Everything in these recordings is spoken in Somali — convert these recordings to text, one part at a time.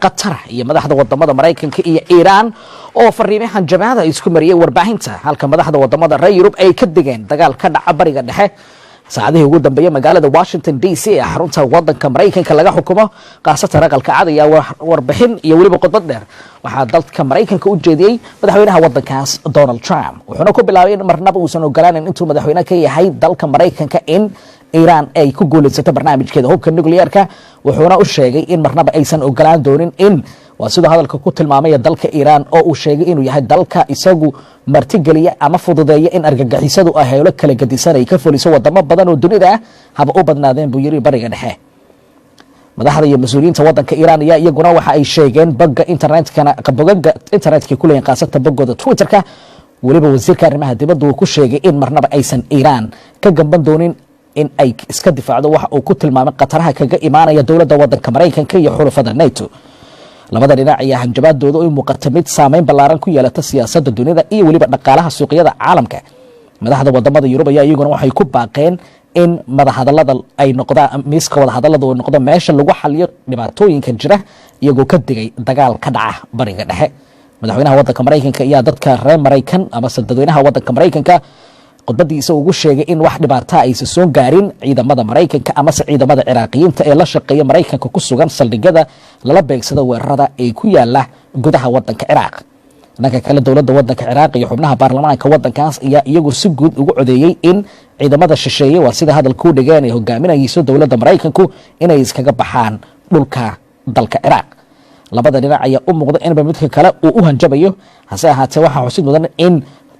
Qatar iyo madaxda wadamada Maraykanka iyo Iiraan oo fariimahan jabhada isku mariyay warbaahinta, halka madaxda wadamada reer Yurub ay ka digeen dagaal ka dhaca Bariga Dhexe. Saacadihii ugu dambeeyay, magaalada Washington DC ee xarunta wadanka Maraykanka laga xukumo, khaasatan Aqalka Cad, ayaa warbixin iyo weliba khudbad dheer waxaa dalka Maraykanka u jeediyey madaxweynaha wadankaas Donald Trump, wuxuuna ku bilaabay in marnaba uusan ogolaanin intuu madaxweyne ka yahay dalka Maraykanka in Iiraan ay ku guulaysato barnaamijkeeda hubka nuclearka. Wuxuuna u sheegay in marnaba aysan ogolaan doonin in, waa siduu hadalka ku tilmaamaya, dalka Iiraan oo uu sheegay inuu yahay dalka isagu martigeliya ama fududeeya in argagixisadu ay howlo kala gedisan ay ka fuliso wadamo badan oo dunida ah, haba u badnaadeen, buu yiri, Bariga Dhexe. Madaxda iyo mas-uuliyiinta wadanka Iiraan ayaa iyaguna waxa ay sheegeen boga internetkana, bogaga internetka ku leeyihin, khaasatan bogooda Twitterka, weliba wasiirka arrimaha dibadda uu ku sheegay in marnaba aysan Iiraan ka gamban doonin in ay iska difaacdo waxa uu ku tilmaamay khataraha kaga imaanaya dowladda wadanka Maraykanka iyo xulafada NATO. Labada dhinac ayaa hanjabaadooda u muuqata mid saameyn ballaaran ku yeelata siyaasadda dunida iyo weliba dhaqaalaha suuqyada caalamka. Madaxda wadamada Yurub ayaa iyaguna waxay ku baaqeen in madahadalada ay noqdaan, miiska wadahadalada uu noqdo meesha lagu xaliyo dhibaatooyinka jira, iyagoo ka digay dagaal ka dhaca Bariga Dhexe. Madaxweynaha wadanka Maraykanka ayaa dadka reer Maraykan amase dadweynaha wadanka Maraykanka khudbadiisa ugu sheegay in wax dhibaataa aysan soo gaarin ciidamada Maraykanka amase ciidamada Ciraaqiyiinta ee la shaqeeya Maraykanka ku sugan saldhigyada lala beegsado weerarada ee ku yaala gudaha wadanka Ciraaq. Dhanka kale, dowladda wadanka Ciraaq iyo xubnaha baarlamaanka wadankaas ayaa iyagu si guud ugu codeeyey in ciidamada shisheeye, waa sida hadalkuu dhigeen, ay hogaaminayso dowladda Maraykanku, inay iskaga baxaan dhulka dalka Ciraaq. Labada dhinac ayaa u muuqda inba midka kale uu u hanjabayo. Hase ahaatee, waxaa xusid mudan in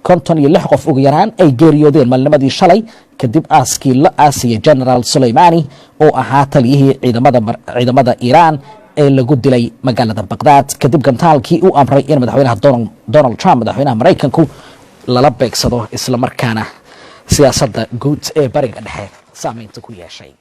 56 qof ugu yaraan ay geeriyoodeen maalnimadii shalay kadib aaskii la aasiyay General Suleimani oo ahaa taliyihii ciidamada Iiraan ee lagu dilay magaalada Baqdaad kadib gantaalkii u amray in madaxweynaha Donald Trump, madaxweynaha Maraykanku, lala beegsado, islamarkaana siyaasadda guud ee Bariga Dhexe saameynta ku yeeshay.